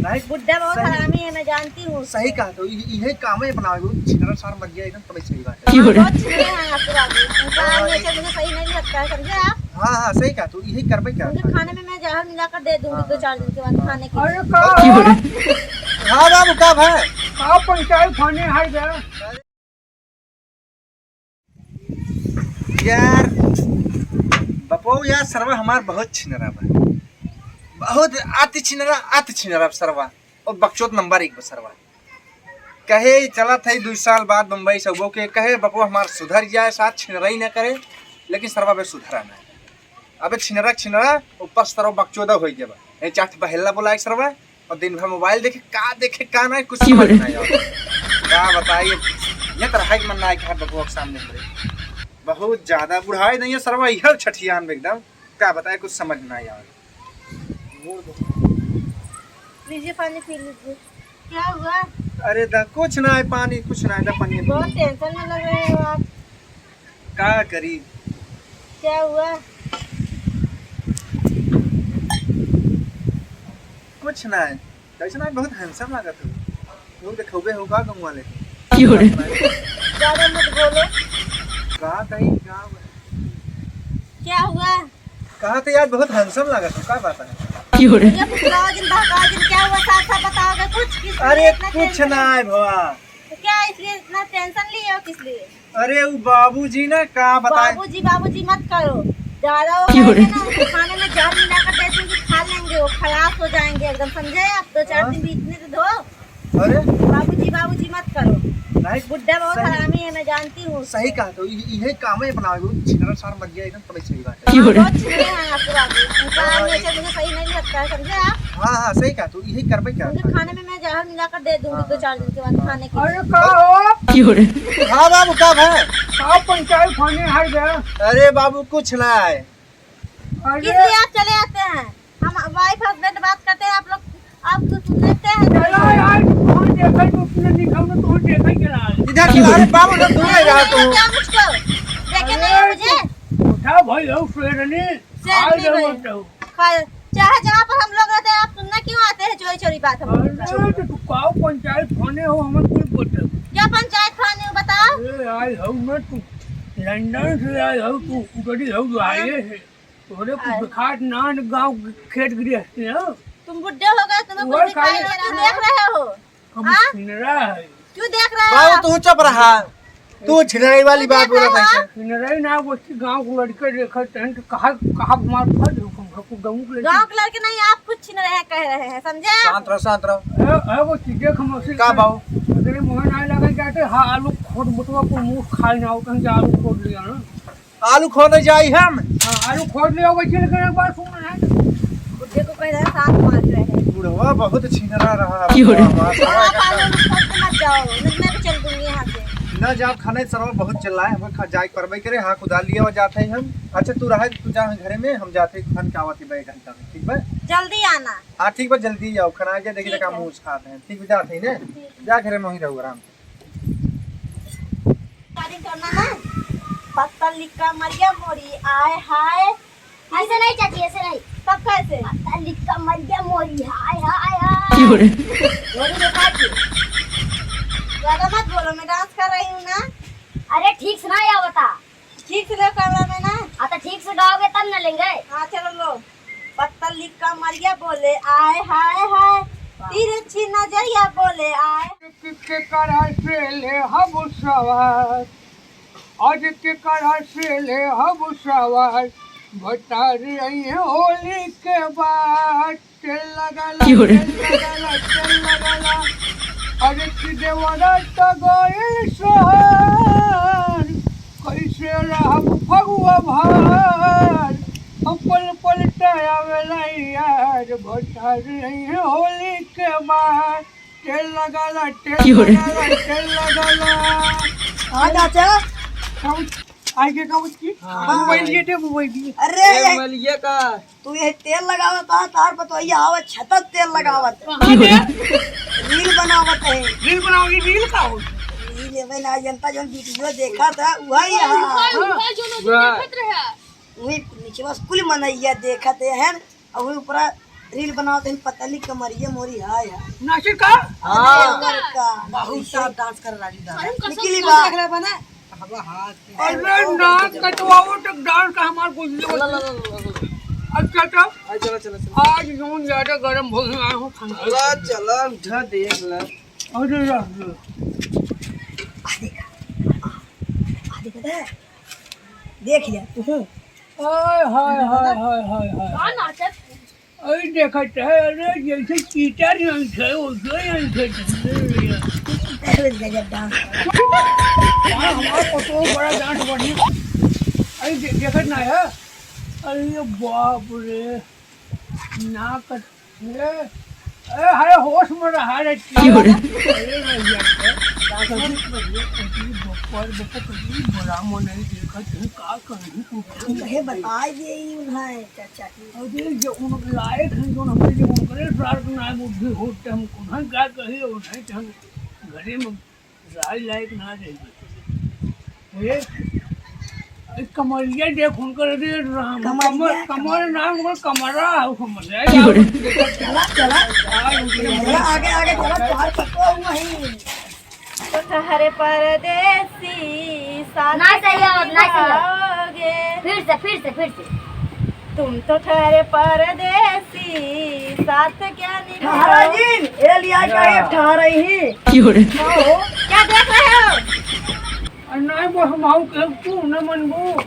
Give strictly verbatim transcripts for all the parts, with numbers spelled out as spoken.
नहीं, बुड्ढा बहुत सही। हरामी है, मैं जानती हूँ। सही कहा तो, इ-, इहे काम है अपना, वो छिनरा सार मर गया एकदम, तबे सही बात है। क्यों रे? बहुत छिनरे हैं आपके बाबू। उनका हाँ, आदमी ये ऐसे मुझे सही नहीं लगता है, समझे आप? हाँ, हाँ, सही कहा तो, इहे करबे क्या? उनके खाने में मैं जहर मिलाकर दे दूंगी हाँ, दो चार दिन के बाद हाँ। खाने के लिए। अरे का? क्यों रे? हाँ बाबू, का भाई? का पंचायत खाने हाय गया? यार, बपो यार, सरवा हमार बहुत छिनरा बा, बहुत अति छिनरा, अति छिनरा सरवा, और बकचोद नंबर एक बा सरवा। कहे चलत है दुई साल बाद बम्बई से, वो के कहे बपो हमार सुधर जाए, साथ छिनराई न करे, लेकिन सरवा बे सुधरा ना। अबे छिनरा छिनरा, ऊपर से सरवा बकचोदा होइ गया बा। ए चाट बहेला बोला एक सरवा, और दिन भर मोबाइल देखे, का देखे, का ना, कुछ समझ ना आवे। का बताई, ये तरह के मन ना आए कि हाथ बबुआ के सामने हमरे। बहुत ज्यादा बुढ़ाई नहीं है सरवा, यह छठियान में एकदम, का बताए, कुछ समझ ना आवे। लीजिए, पानी पी लीजिए। क्या हुआ? अरे दा, कुछ ना है, पानी, कुछ ना है, दा, पानी। बहुत टेंशन में लग रहे हो आप। का करी? क्या हुआ? कुछ ना है। कैसे ना, बहुत हैंडसम लागत हो। तू देखौबे हो का गाँव वाले? क्यों रे? ज्यादा मत बोलो। का कही, का? क्या हुआ? कहा थे यार, बहुत हैंडसम लागत हो, का बात है? क्यों रे? ये फुसलाओ जिन, बहकाओ जिन, क्या हुआ? साफ साफ बताओगे कुछ? किस लिए अरे इतना कुछ टेंशन? ना है भवा। तो क्या इसलिए इतना टेंशन लिए हो, किस लिए? अरे वो बाबूजी ना, का बताए? बाबूजी, बाबूजी मत करो। ज्यादा हो क्यों गए रे? ना, उनको खाने में जहर मिलाकर दे दूंगी, खा लेंगे, वो खलास हो जाएंगे एकदम, समझे? आप दो चार हाँ। दिन बीतने तो दो। अरे? बाबूजी, बाबूजी मत करो। नहीं, बुड्ढा बहुत सही। हरामी है, मैं जानती हूँ। सही कहा तो, इ-, इहे काम है अपना, वो छिनरा सार मर गया एकदम, तबे सही बात है। क्यों रे? बहुत छिनरे हैं आपके बाबू। उनका हाँ, आदमी ये ऐसे मुझे सही नहीं लगता है, समझे आप? हाँ, हाँ, सही कहा तो, इहे करबे क्या? उनके खाने में मैं जहर मिलाकर दे दूंगी हाँ, दो चार दिन के बाद हाँ। खाने के लिए। अरे का हो? क्यों रे? हाँ बाबू, का भाई? का पंचायत खाने हाय गया? अरे बाबू, कुछ ना है। अरे। इसलिए आप चले आते हैं। हम वाइफ हस्बैंड बात करते हैं, आप लोग, आप तो सुन लेते हैं। चला यार, तू फोन देखा, तू अपने निकल में तू देखा ही चला। इधर चला, अरे बाबू, इधर दूर है यार तू। क्या मुझको? देखे नहीं है अरे, मुझे? तू उठा भाई, हो शेरनी, शेरनी खा ले भाई। मत जाओ। खा, चाहे जहाँ पर हम लोग रहते हैं, आप सुनना क्यों आते हैं चोरी चोरी बात हम लोग का? अरे, तो तू काऊ पंचायत खाने हो, हमें कोई बोलते हो? क्या पंचायत खाने हो, बताओ? अरे, आए हो ना तू, लंदन से आए हो तू, उधर ही हो जो आए हैं। तोरे कुछ आए। दिखात ना न गाँव के खेत गृहस्थी है। तुम बुड्ढे हो गए, तुम्हें कुछ वही दिखाई खाली नहीं रहा है। देख रहे हो? हम हाँ? छिनरा है। क्यों देख रहे हो बाबू, आप? तू चुप रहा। तू छिनराई वाली तू बात देख बोला रहे था हो? क्या? छिनराई ना, वो गाँव के लड़के देखत हैं तो कहा, कहा मार फट हो, हम सबको गाँव के लड़के। गाँव के लड़के नहीं, आप खुद छिनरे हैं, कह रहे हैं, समझे? शांत रहो, शांत रहो। ए, ए, वो चीजें हम उसे का बाबू? अगर मोहन आए लगे जाते, हाँ, आलू खोद बुटवा को मुंह खाए ना होता, आलू खोद लिया ना। आलू खोदे जाई हम। हाँ, आलू खोद लियो, वैसे लेकिन एक बार सुन रहे हैं। बुड्ढे को कह रहे हैं, साथ मार रहे हैं। बुढ़वा बहुत छिनरा रहा है। क्यों रे? बाबा, हाँ, आप आलू, आलू खोद के मत जाओ, नहीं मैं भी चल दूंगी यहाँ से। ना जाओ, खाने सरवा बहुत चिल्लाए, हम खा जाए परबे करे, हाँ, कुदाल लिया हुआ जाते हैं हम। अच्छा, तू रहे, तू जा घरे में, हम जाते हैं, खान के आवत ही बे घंटा में, ठीक बा? जल्दी आना। हाँ, ठीक बा, जल्दी आओ, खाना आ गया, देखिए, ठीक काम है। मुँह खाते हैं, ठीक बा, जाते हैं ना, ठीक। जा घरे में वहीं रहो आराम से। शादी करना ना, पत्तल लिक्का मरिया मोरी, आय हाय। ऐसे नहीं चाची, ऐसे नहीं। तब कैसे? पत्तल लिक्का मरिया मोरी, हाय, हाय, हाय। क्यों रे? मोरी दिखा के। ज्यादा मत बोलो, मैं डांस कर रही हूँ ना। अरे ठीक से ना या बता। ठीक से लो कैमरा में ना। हाँ, तो ठीक से गाओगे तब ना लेंगे। हाँ, चलो लो। पत्तल लिक्का मरिया बोले, आय हाय हाय, तिरछी नजरिया बोले, आय। के करा से ले हब सवार, आज के करा से ले हब सवार, भतार आई है होली के बाद। तेल लगाला, क्यों रे? तेल लगाला, तेल लगाला। अरे कि देवरा त गइल शहर, कैसे रहब फगुआ भर? अब पल पल त आवेला यार, भतार रही है होली के बाद। तेल लगाला, तेल क्यों रे? लगाला, तेल लगाला। आ चाचा। कौन? आई के कौन की? हाँ। मोबाइल ये दे, मोबाइल ये। अरे, ए, मोबाइल ये का? तू ये तेल लगावत हा, तार पतोहिया आवत छतत तेल लगावत। कहाँ रे? रील बनावत है। रील बनाओगी, रील का हो? रील ये भाई ना जनता जौन वीडियो देखत है, वही है। वही, वही जो लोग वाह। देखत रहे। वही निचवा से कुल मनैया देखत है, और वही ऊपरा रील बनावत हन, पतली कमरिया मोरी हाय हाय। नाचे का? हाँ। अरे का? बहुत साफ डांस कर राजू दादा। निकली बाहर। देख ले बना। अब हाथ। अरे नाक कटवाओ तो डांस का हमार कुछ नहीं होता। अच्छा तो हाँ, चलो, चलो, चलो। आज जौन ज्यादा गरम भोजन आए हो खाना। चला, चला, उठा देख ला। अरे यार। आ देखा। आ देखा। देख लिया तू। हाय, हाय, हाय, हाय, हाय, हाय। का नाचत? अरे देखत है, अरे जैसे चीटा नहीं है, वैसे ही है। गजब डांस। हाँ, हमारा पतोह बड़ा डांस बढ़िया। अरे दे-, देखत ना है। अरे बाप रे। ना कर, ए, ए, हाय, होश में रहा रे। क्यों रे? अरे भैया, कभी, कभी बप्पा, बप्पा, कभी बड़ा मन नहीं देखा, तुम का कहीं तू? हम कहे बताई दे ही उन्हें, चाचा की। अरे, जो उन लायक हैं, जो हमारे, जो उनके साथ ना बुद्धि होते, हम उन्हें क्या कहिए, उन्हें तो हम घरे में राज लायक ना रही। ए, ए, कमरिया देख उनकर, अरे राम, कमरिया, कमर, कमर नाम उनकर कमरा है, कमरिया। चला, चला। चला, आगे, आगे चला, तोहार पतोह हुआ ही। तो ठहरे परदेसी, साथ ना सही है, ना सही है। निभाओगे। फिर से, फिर से, फिर से। तुम तो ठहरे परदेसी, साथ क्या निभाओ? ठहरा जी, ए लिया का एक ठहरा ही। क्यों रे? का हो? क्या देख रहे हो? अरे नहीं, वो हम आऊ के तू न मनबू।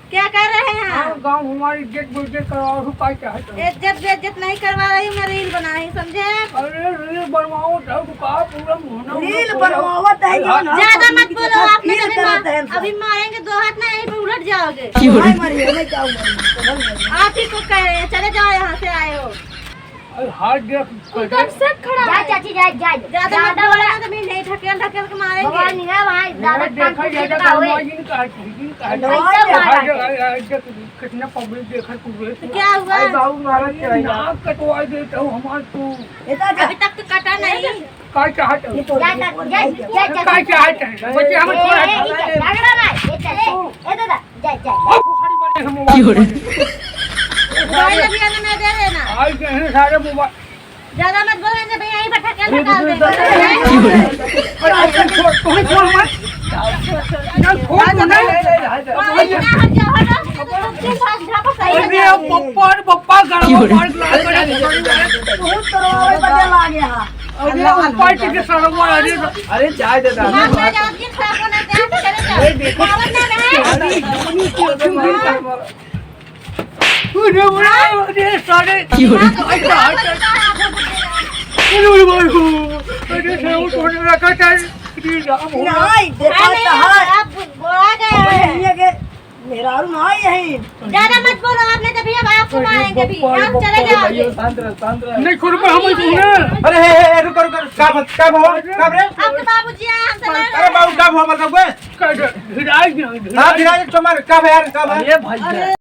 क्या कर रहे हैं? हाँ, गाँव हमारी इज्जत बेइज्जत करवा, और का चाहते हो? इज्जत बेइज्जत नहीं करवा रही, मैं रील बना रही, समझे? अरे रील बनवाओ, तो का पूरा मोहना रील बनवावत है, जो ना ज्यादा मत बोलो, आप रील करत है। अभी मारेंगे दो हाथ ना, यहीं पे उलट जाओगे। क्यों? नहीं मरिए, मैं क्या हुआ? आप ही को कह रहे हैं, चले जाओ, यहाँ से आए हो। अरे हाथ देख, उधर से खड़ा जा है। चाची, जा, जा, जा। ज्यादा मत बोलो ना, तो मैं नहीं ढकेल ढकेल के मारेंगे। भगवान नहीं है, वहाँ ज्यादा देखा काम जाए तो करता हुए। भगवान जी ने कहा, जी ने कहा। कैसे मारा हाथ है? देख, हाथ देख, कितना पब्लिक देखा तू रे। तो क्या हुआ? अरे बाबू महाराज क्या है? नाक कटवा देता हूँ हमार तू। अभी तक तो कटा नहीं। का चाहत है? जा, जा, जा, जा, जा। का चाहत है? बच्चे हमें ए, छोड़ा ए, था। ए, झगड़ा ना, ए, चल, ए, ए, दादा। जा, जा। अब सारी बातें हम मोबाइल क्यों रे? मोबाइल अभी आने में दे देना। आज के हैं सारे मोबाइल। ज्यादा मत बोल, नहीं तो भैया यहीं पर ठकेल निकाल देंगे। क्यों रे? अरे, आज कल छोड़, तुम्हें छोड़ मत। यार, छोड़ दो ना। भाई, इतना हट जाओ, हटो। तुम भाग, झापा सही अरे, है। अब पप्पा, अरे, पप्पा, गड़बड़ क्यों रे? मार के लाल कर दे। बहुत तरह बदल आ गया। अरे, ऊपर के सरवा, अरे, अरे, जाए दे दादा। दिमाग में जाओ, दिल खराब होना है, चले जाओ। अरे, देखो। बाबा ना रहे। अरे, अरे, अरे, सारे। क्यों रे? अरे, अरे, अरे, अरे, सारे उठोने रखा था। अरे, राम हो। नहीं, देखा नहीं, तो है। आप बुला गए हैं। ये के मेहरारू ना आई है। ज्यादा मत बोलो, आपने तभी अब आपको मारेंगे भी। बप्पा, आप चले बप्पा, जाओगे। शांत रह, शांत रह। नहीं, छोड़, पर हम नहीं, सुने। अरे, हे, हे, हे, रुको, रुको, का बात, का बात, का रे? आपके बाबूजी आए, हमसे मार अरे, बाबू, का बात, का बात? का, भिड़ाई, भिड़ाई। हाँ, भिड़ाई, चमार, का बात यार, का बात? अरे, भाई, अरे।